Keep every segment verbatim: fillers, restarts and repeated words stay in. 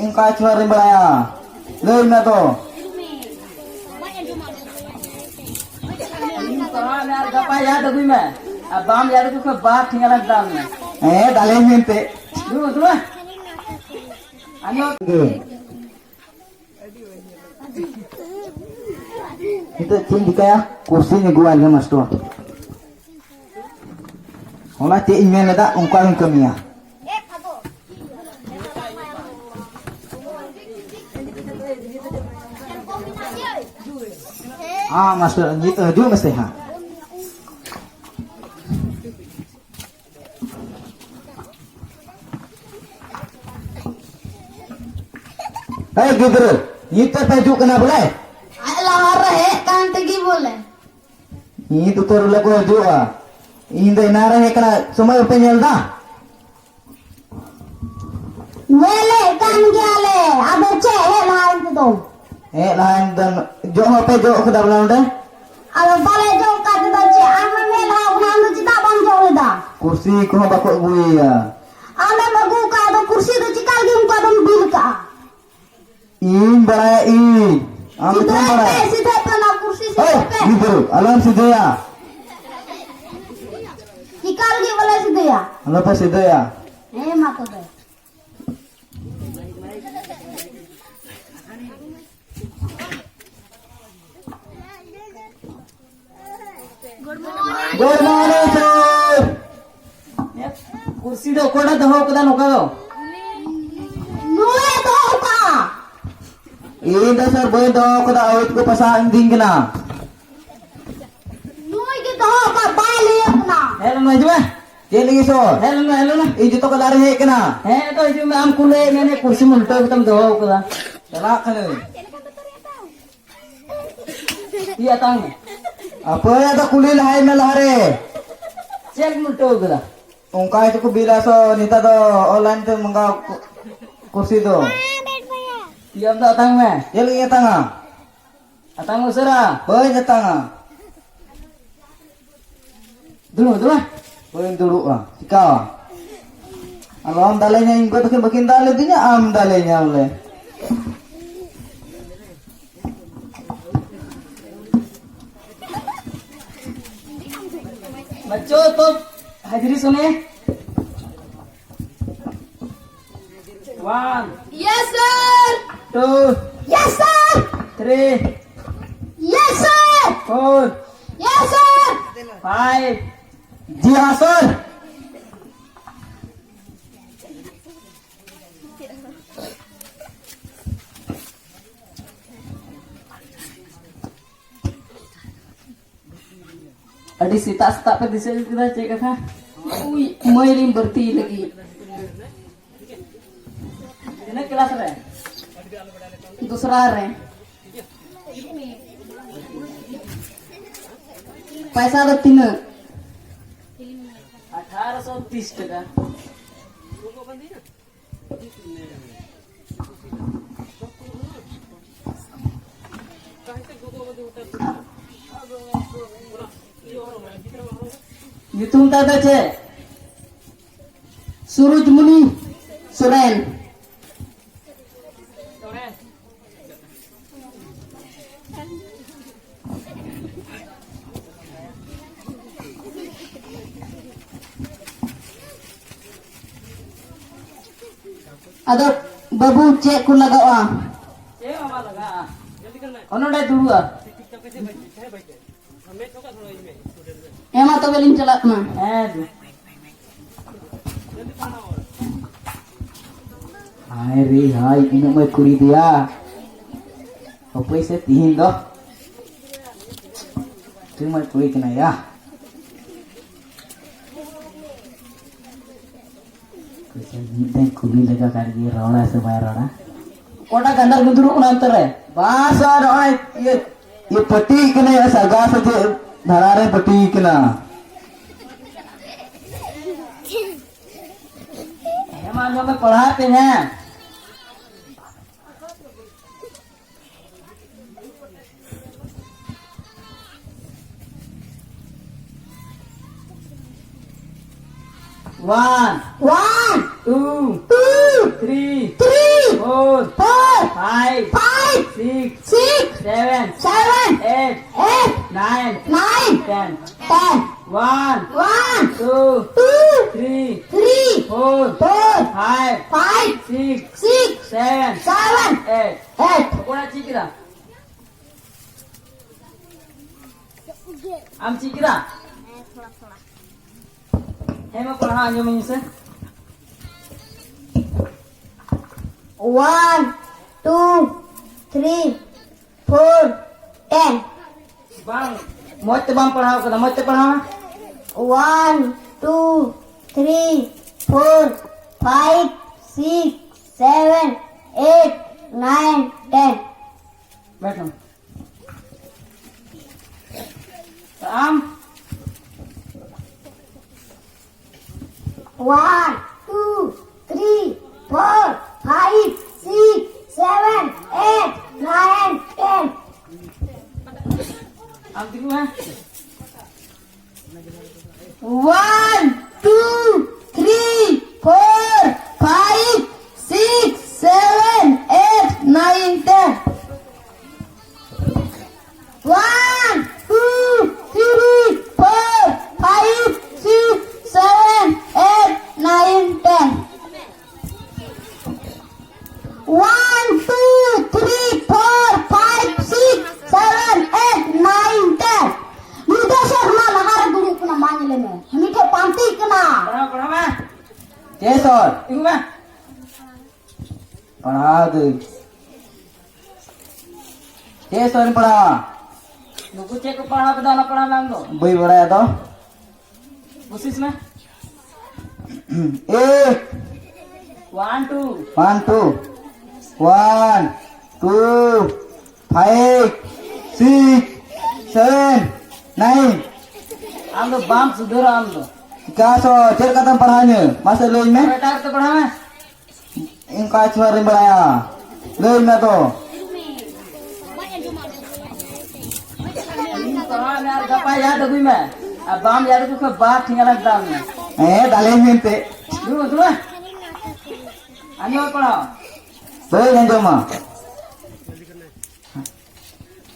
ᱚᱱᱠᱟ ᱪᱷᱚᱲᱟ ᱨᱤᱧ ᱵᱟᱲᱟᱭᱟ᱾ ᱞᱟᱹᱭ ᱢᱮ ᱛᱚ᱾ ᱤᱧ ᱯᱟᱲᱦᱟᱣ ᱢᱮ ᱟᱨ ᱜᱟᱯᱟ ᱭᱟᱫ ᱟᱹᱜᱩᱭ ᱢᱮ᱾ ᱟᱨ ᱵᱟᱢ ᱭᱟᱫ ᱟᱹᱜᱩ ᱠᱷᱟᱱ ᱵᱟᱨ ᱴᱷᱮᱸᱜᱟ ᱞᱟᱝ ᱫᱟᱞ ᱢᱮ᱾ ᱦᱮᱸ, ᱫᱟᱞᱮᱧ ᱢᱮᱱᱛᱮ᱾ ᱫᱩᱲᱩᱵ, ᱫᱩᱲᱩᱵ᱾ ᱟᱨ ᱱᱚᱣᱟ ᱱᱤᱛᱚᱜ ᱪᱮᱫ ᱤᱧ ᱪᱤᱠᱟᱹᱭᱟ? ᱠᱩᱨᱥᱤᱧ ᱟᱹᱜᱩᱣᱟᱭ ᱜᱮ ᱢᱟᱥᱴᱚᱨ᱾ ᱚᱱᱟ ᱪᱮᱫ ᱤᱧ ᱢᱮᱱ ᱞᱮᱫᱟ, ᱚᱱᱠᱟ ᱜᱤᱧ ᱠᱟᱹᱢᱤᱭᱟ᱾ ᱦᱮᱸ ᱢᱟᱥᱴᱚᱨ, ᱱᱤᱛ ᱦᱤᱡᱩᱜ ᱢᱮᱥᱮ ᱦᱟᱸᱜ᱾ ᱮᱭ ᱜᱤᱫᱽᱨᱟᱹ, ᱱᱤᱛ ᱯᱮ ᱦᱤᱡᱩᱜ ᱠᱟᱱᱟ ᱵᱚᱞᱮ? ᱟᱡ ᱞᱟᱦᱟ ᱨᱮ ᱦᱮᱡ ᱠᱟᱱ ᱛᱮᱜᱮ ᱵᱚᱞᱮ᱾ ᱱᱤᱛ ᱩᱛᱟᱹᱨ ᱵᱚᱞᱮ ᱠᱚ ᱦᱤᱡᱩᱜᱼᱟ᱾ ᱤᱧ ᱫᱚ ᱮᱱᱟᱝ ᱨᱮ ᱦᱮᱡ ᱠᱟᱱᱟ, ᱥᱚᱢᱚᱭ ᱵᱟᱯᱮ ᱧᱮᱞ ᱮᱫᱟ? ᱧᱮᱞᱮᱫ ᱠᱟᱱ ᱜᱮᱭᱟᱞᱮ, ᱟᱫᱚ ᱪᱮᱫ ᱦᱮᱡ ᱞᱟᱦᱟᱭᱮᱱ ᱛᱮᱫᱚ? ᱦᱮᱡ ᱞᱟᱦᱟᱭᱮᱱ ᱫᱚ ᱡᱚᱜ ᱦᱚᱸᱯᱮ ᱡᱚᱜ ᱠᱟᱫᱟ ᱵᱚᱞᱮ ᱱᱚᱰᱮ? ᱟᱫᱚ ᱵᱟᱞᱮ ᱡᱚᱜ ᱠᱟᱫ ᱛᱮᱫᱚ ᱪᱮᱫ? ᱟᱢᱮᱢ ᱦᱮᱡ ᱞᱟᱦᱟ ᱠᱟᱱᱟ, ᱟᱢ ᱫᱚ ᱪᱮᱫᱟᱜ ᱵᱟᱢ ᱡᱚᱜ ᱞᱮᱫᱟ? ᱠᱩᱨᱥᱤ ᱠᱚᱦᱚᱸ ᱵᱟᱠᱚ ᱟᱹᱜᱩᱭᱮᱭᱟ᱾ ᱟᱢᱮᱢ ᱟᱹᱜᱩ ᱠᱟᱜ, ᱟᱫᱚ ᱠᱩᱨᱥᱤ ᱫᱚ ᱪᱮᱠᱟ ᱞᱟᱹᱜᱤᱫ ᱚᱱᱠᱟ ᱫᱚᱢ ᱵᱤᱞ ᱠᱟᱜᱼᱟ? ᱤᱧ ᱵᱟᱲᱟᱭᱟ ᱤᱧ᱾ ᱟᱢ ᱫᱚ ᱪᱮᱫ ᱮᱢ ᱥᱤᱫᱷᱟᱹᱭ ᱯᱮ, ᱵᱟᱲᱟᱭᱟ? ᱥᱤᱫᱷᱟᱹᱭ ᱯᱮ, ᱚᱱᱟ ᱠᱩᱨᱥᱤ ᱦᱳᱭ, ᱥᱤᱫᱷᱟᱹᱭ ᱯᱮ᱾ ᱜᱤᱫᱽᱨᱟᱹ, ᱟᱞᱚᱢ ᱥᱤᱫᱷᱟᱹᱭᱟ᱾ ᱪᱮᱠᱟ ᱞᱟᱹᱜᱤᱫ ᱵᱚᱞᱮ ᱥᱤᱫᱷᱟᱹᱭᱟ? ᱟᱞᱚᱯᱮ ᱥᱤᱫᱷᱟᱹᱭᱟ᱾ ᱦᱮᱸ, ᱢᱟ ᱛᱚᱵᱮ᱾ Good morning, sir. ᱠᱩᱨᱥᱤ ᱫᱚ ᱚᱠᱚᱭ ᱫᱚᱦᱚ ᱠᱟᱫᱟ ᱱᱚᱝᱠᱟ ᱫᱚ? ᱱᱩᱭᱮ ᱫᱚᱦᱚ ᱠᱟᱜᱼᱟ᱾ ᱤᱧ ᱫᱚ sir ᱵᱟᱹᱧ ᱫᱚᱦᱚ ᱠᱟᱫᱟ, ᱟᱹᱣᱤᱛ ᱠᱚ ᱯᱟᱥᱟ ᱤᱫᱤᱧ ᱠᱟᱱᱟ᱾ ᱱᱩᱭ ᱜᱮ ᱫᱚᱦᱚ ᱠᱟᱜ, ᱵᱟᱭ ᱞᱟᱹᱭ ᱠᱟᱱᱟ᱾ ᱦᱮᱡ ᱞᱮᱱᱟ, ᱦᱤᱡᱩᱜ ᱢᱮ᱾ ᱪᱮᱫ ᱞᱟᱹᱜᱤᱫ sir? ᱦᱮᱡ ᱞᱮᱱᱟ, ᱦᱮᱡ ᱞᱮᱱᱟ᱾ ᱤᱧ ᱡᱚᱛᱚ ᱠᱚ ᱞᱟᱦᱟ ᱨᱮᱧ ᱦᱮᱡ ᱠᱟᱱᱟ᱾ ᱦᱮᱸ, ᱛᱚ ᱦᱤᱡᱩᱜ ᱢᱮ, ᱟᱢ ᱠᱩᱞᱮ ᱢᱮ, ᱠᱩᱨᱥᱤ ᱩᱞᱴᱟᱹᱣ ᱠᱟᱛᱮᱢ ᱫᱚᱦᱚ ᱠᱟᱫᱟ᱾ ᱪᱟᱞᱟᱜ ᱠᱟᱹᱱᱟᱹᱧ᱾ ᱤᱭᱟᱹ ᱛᱟᱝ ᱢᱮ᱾ ᱟᱯᱮ ᱫᱚ ᱠᱩᱞᱤ ᱞᱟᱦᱟᱭ ᱢᱮ ᱞᱟᱦᱟᱨᱮ᱾ ᱪᱮᱫ ᱮᱢ ᱩᱞᱴᱟᱹᱣ ᱠᱟᱫᱟ? ᱚᱱᱠᱟ ᱜᱮᱪᱚ ᱠᱚ ᱵᱤᱞᱟ ᱥᱚ, ᱱᱮᱛᱟᱨ ᱫᱚ online ᱛᱮ ᱢᱟᱸᱜᱟᱣ ᱠᱚ-, ᱠᱩᱨᱥᱤ ᱫᱚ᱾ ᱤᱭᱟᱹ ᱟᱢ ᱫᱚ ᱟᱛᱟᱝ ᱢᱮ᱾ ᱪᱮᱫ ᱞᱟᱹᱜᱤᱫ ᱟᱛᱟᱝᱟ? ᱟᱛᱟᱝ ᱢᱮ ᱩᱥᱟᱹᱨᱟ᱾ ᱵᱟᱹᱧ ᱟᱛᱟᱝᱟ᱾ ᱫᱩᱲᱩᱵ, ᱫᱩᱲᱩᱵ᱾ ᱵᱟᱹᱧ ᱫᱩᱲᱩᱵᱼᱟ᱾ ᱪᱤᱠᱟᱣᱟ? ᱟᱞᱚᱢ ᱫᱟᱞᱮᱧᱟ, ᱤᱧ ᱜᱚ ᱛᱟᱹᱠᱤᱱ ᱵᱟᱹᱠᱤᱱ ᱫᱟᱞ ᱞᱤᱫᱤᱧᱟ, ᱟᱢ ᱫᱟᱞᱮᱧᱟ ᱵᱚᱞᱮ᱾ बच्चों, तो हाजिरी सुने। One। Yes sir। Two। Yes sir। Three। Yes sir। Four। Yes sir। Five। जी हाँ सर। ᱟᱹᱰᱤ ᱥᱮᱛᱟᱜ ᱥᱮᱛᱟᱜ ᱯᱮ ᱫᱤᱥᱟᱹ ᱟᱹᱜᱩ ᱠᱮᱫᱟ, ᱪᱮᱫ ᱠᱟᱛᱷᱟ? ᱩᱭ, ᱢᱟᱹᱭ ᱞᱤᱧ ᱵᱷᱚᱨᱛᱤ ᱞᱟᱹᱜᱤᱫ᱾ ᱛᱤᱱᱟᱹᱜ ᱠᱞᱟᱥ ᱨᱮ? ᱫᱚᱥᱨᱟ ᱨᱮ᱾ ᱯᱚᱭᱥᱟ ᱫᱚ ᱛᱤᱱᱟᱹᱜ? ᱟᱴᱷᱟᱨᱚᱥᱚ ᱛᱤᱥ ᱴᱟᱠᱟ᱾ ᱧᱩᱛᱩᱢ ᱛᱟᱭ ᱫᱚ ᱪᱮᱫ? ᱥᱩᱨᱩᱡᱽᱢᱩᱱᱤ ᱥᱚᱨᱮᱱ᱾ ᱟᱫᱚ ᱵᱟᱹᱵᱩ, ᱪᱮᱫ ᱠᱚ ᱞᱟᱜᱟᱜᱼᱟ? ᱪᱮᱫ ᱦᱚᱸ ᱵᱟᱝ ᱞᱟᱜᱟᱜᱼᱟ᱾ ᱚᱱᱚᱰᱮ ᱫᱩᱲᱩᱵᱼᱟ᱾ ᱦᱮᱸ, ᱢᱟ ᱛᱚᱵᱮ ᱞᱤᱧ ᱪᱟᱞᱟᱜ ᱠᱟᱱᱟ᱾ ᱦᱮᱸ᱾ ᱦᱟᱭ ᱨᱮ ᱦᱟᱭ, ᱤᱱᱟᱹᱜ ᱢᱟᱭ ᱠᱩᱲᱤ ᱫᱮᱭᱟ᱾ ᱦᱟᱯᱳᱭ ᱥᱮ ᱛᱤᱦᱤᱧ ᱫᱚ᱾ ᱛᱤᱦᱤᱧ ᱢᱟᱭ ᱠᱩᱲᱤ ᱠᱟᱱᱟ ᱭᱟ᱾ ᱢᱤᱫᱴᱮᱱ ᱠᱩᱞᱤ ᱞᱮᱜᱟ ᱠᱟᱜ ᱜᱮ, ᱨᱚᱲᱟ ᱥᱮ ᱵᱟᱭ ᱨᱚᱲᱟ? ᱚᱠᱟᱴᱟᱜ ᱜᱟᱱᱫᱟᱨ ᱜᱩᱸᱫᱩᱨᱚᱜ ᱠᱟᱱᱟ ᱚᱱᱛᱮ ᱨᱮ? ᱵᱟᱥ ᱟᱨ ᱱᱚᱜᱼᱚᱭ ᱤᱭᱟᱹ, ᱤᱭᱟᱹ ᱯᱟᱹᱴᱤ ᱠᱟᱱᱟᱭ, ᱥᱟᱨᱜᱟ ᱥᱮ ᱪᱮᱫ ᱫᱷᱟᱨᱟ ᱨᱮ ᱯᱟᱹᱴᱤ ᱠᱟᱱᱟ᱾ ᱦᱮᱸ, ᱢᱟ ᱟᱸᱡᱚᱢ ᱢᱮ, ᱯᱟᱲᱦᱟᱜ ᱛᱮ ᱦᱮᱸ᱾ One. One. Two, two, three, three, four, four, five, five, six, six, seven, seven, eight, eight, nine, nine, ten, ten. One, one, two, two, three, three, four, four, five, five, six, six, seven, seven, eight. Eight. ᱚᱠᱚᱭ ᱪᱮᱫ ᱠᱮᱫᱟ? ᱟᱢ ᱪᱮᱫ ᱠᱮᱫᱟ? ᱦᱮᱸ, ᱢᱟ ᱯᱟᱲᱦᱟᱣ ᱟᱸᱡᱚᱢᱟᱹᱧ ᱢᱮᱥᱮ᱾ One, two, three, four, ten. ᱵᱟᱝ, ᱢᱚᱡᱽ ᱛᱮ ᱵᱟᱢ ᱯᱟᱲᱦᱟᱣ ᱠᱟᱫᱟ, ᱢᱚᱡᱽ ᱛᱮ ᱯᱟᱲᱦᱟᱣ ᱢᱮ᱾ One, two, three, four, five, six, seven, eight, nine, ten. बैठो। तो आम। One, two, three, four, five, six, seven, eight, nine, ten. आम दिखू है। One, two, three, four, five, six, seven, eight, nine, ten. One, two, three, four, five, six, seven, eight, nine, ten. One, two, three, four, five, six, seven, eight, nine, ten. ᱱᱩᱭ ᱫᱚ ᱥᱮᱨᱢᱟ ᱞᱟᱦᱟ ᱨᱮ ᱫᱩᱲᱩᱵ ᱠᱟᱱᱟ, ᱢᱟ ᱧᱮᱞᱮ ᱢᱮ᱾ ᱩᱱᱤ ᱴᱷᱮᱱ ᱯᱟᱱᱛᱮ ᱠᱟᱱᱟ᱾ ᱯᱟᱲᱦᱟᱣ, ᱯᱟᱲᱦᱟᱣ ᱢᱮ᱾ ᱪᱮᱫ ᱥᱚᱨ? ᱛᱤᱸᱜᱩ ᱢᱮ᱾ ᱯᱟᱲᱦᱟᱣ ᱫᱟᱹᱧ᱾ ᱪᱮᱫ ᱥᱚᱨ ᱯᱟᱲᱦᱟᱣᱟ? ᱱᱩᱠᱩ ᱪᱮᱫ ᱠᱚ ᱯᱟᱲᱦᱟᱣ ᱠᱮᱫᱟ, ᱚᱱᱟ ᱯᱟᱲᱦᱟᱣ ᱢᱮ ᱟᱢ ᱫᱚ᱾ ᱵᱟᱹᱧ ᱵᱟᱲᱟᱭᱟ ᱛᱚ᱾ ᱠᱩᱥᱤᱥ ᱢᱮ᱾ ᱮᱠ᱾ One, two. One, two. One, two, five, six, seven, nine. ᱟᱢ ᱫᱚ ᱵᱟᱢ ᱥᱩᱫᱷᱟᱹᱨᱟ ᱟᱢ ᱫᱚ᱾ ᱪᱤᱠᱟ ᱥᱚ, ᱪᱮᱫ ᱞᱮᱠᱟᱛᱮᱢ ᱯᱟᱲᱦᱟᱣ ᱤᱧᱟᱹ? ᱢᱟᱥᱮ ᱞᱟᱹᱭ ᱢᱮ᱾ ᱮᱴᱟᱜ ᱨᱮᱛᱚ ᱯᱟᱲᱦᱟᱣ ᱢᱮ᱾ ᱤᱧ ᱚᱠᱟ ᱪᱷᱚᱲᱟ ᱨᱤᱧ ᱵᱟᱲᱟᱭᱟ? ᱞᱟᱹᱭ ᱢᱮ ᱛᱚ᱾ ᱤᱧ ᱯᱟᱲᱦᱟᱣ ᱢᱮ ᱟᱨ ᱜᱟᱯᱟ ᱭᱟᱫ ᱟᱹᱜᱩᱭ ᱢᱮ᱾ ᱟᱨ ᱵᱟᱢ ᱭᱟᱫ ᱟᱹᱜᱩ ᱠᱷᱟᱱ ᱵᱟᱨ ᱴᱷᱮᱸᱜᱟ ᱞᱟᱝ ᱫᱟᱞ ᱢᱮ᱾ ᱦᱮᱸ, ᱫᱟᱞᱮᱧ ᱢᱮ ᱮᱱᱛᱮ᱾ ᱫᱩᱲᱩᱵ, ᱫᱩᱲᱩᱵ᱾ ᱟᱸᱡᱚᱢ ᱯᱟᱲᱦᱟᱣ᱾ ᱵᱟᱹᱧ ᱟᱸᱡᱚᱢᱟ᱾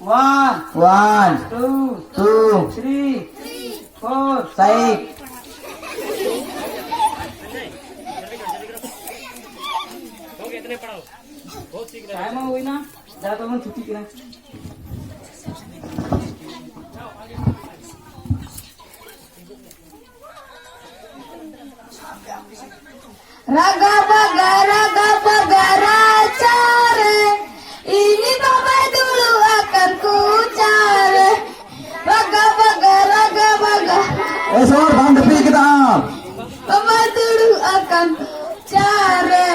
One, one, two, two, three, four, five. Time ᱦᱚᱸ ᱦᱩᱭᱱᱟ, ᱡᱟ ᱛᱟᱵᱚᱱ ᱪᱷᱩᱴᱤ ᱠᱟᱱᱟ᱾ ᱨᱟᱜᱟ ᱵᱟᱜᱟ, ᱨᱟᱜᱟ ᱵᱟᱜᱟ ᱨᱟᱪᱟᱨᱮ, ᱤᱧ ᱵᱟᱵᱟᱭ ᱫᱩᱲᱩᱵ ᱟᱠᱟᱱ ᱠᱚᱪᱟᱨᱮ᱾ ᱨᱟᱜᱟ ᱵᱟᱜᱟ, ᱨᱟᱜᱟ ᱵᱟᱜᱟ᱾ ᱮ ᱥᱚᱨ, ᱵᱟᱢ ᱡᱟᱹᱯᱤᱫ ᱠᱮᱫᱟ? ᱵᱟᱵᱟᱭ ᱫᱩᱲᱩᱵ ᱟᱠᱟᱱ ᱠᱚᱪᱟᱨᱮ᱾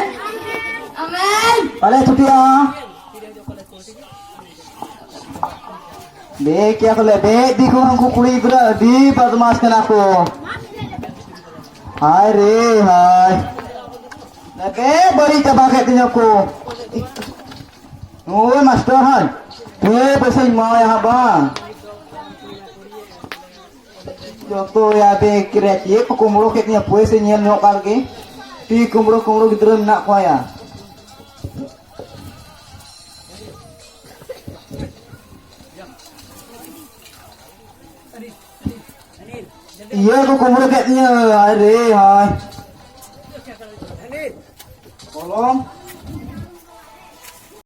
ᱟᱢᱮᱱ᱾ ᱵᱟᱞᱮ ᱪᱷᱩᱴᱤᱭᱟ᱾ ᱵᱮ ᱠᱮᱭᱟ ᱠᱚᱞᱮ, ᱵᱮ ᱫᱤᱠᱩ ᱩᱱᱠᱩ ᱠᱩᱲᱤ ᱜᱤᱫᱽᱨᱟᱹ ᱟᱹᱰᱤ ᱵᱟᱫᱢᱟᱥ ᱠᱟᱱᱟ ᱠᱚ᱾ ᱦᱟᱭ ᱨᱮ ᱦᱟᱭ᱾ ᱵᱮ ᱵᱟᱹᱲᱤᱡ ᱪᱟᱵᱟ ᱠᱮᱫ ᱛᱤᱧᱟᱹ ᱠᱚ᱾ ᱱᱩᱭ ᱢᱟᱥᱴᱟᱨ ᱦᱟᱭ᱾ ᱵᱮ ᱯᱚᱭᱥᱟᱧ ᱮᱢᱟᱣᱟᱭᱟ ᱦᱟᱸᱜ ᱵᱟᱝ᱾ ᱡᱚᱛᱚ ᱭᱟ ᱵᱮ ᱠᱤᱨᱮ ᱪᱮᱫ ᱠᱚ ᱠᱩᱢᱵᱽᱲᱩ ᱠᱮᱫ ᱛᱤᱧᱟᱹ ᱯᱚᱭᱥᱟᱧ ᱧᱮᱞ ᱧᱚᱜ ᱠᱟᱜ ᱜᱮ᱾ ᱛᱤ ᱠᱩᱢᱵᱽᱲᱩ ᱠᱩᱢᱵᱽᱲᱩ ᱜᱤᱫᱽᱨᱟᱹ ᱢᱮᱱᱟᱜ ᱠᱚᱣᱟ ᱭᱟ᱾ ᱤᱭᱟᱹ ᱠᱚ ᱠᱩᱢᱵᱽᱲᱩ ᱠᱮᱫ ᱛᱤᱧᱟᱹ, ᱟᱨᱮ ᱦᱟᱭ᱾ ᱠᱚᱞᱚᱢ,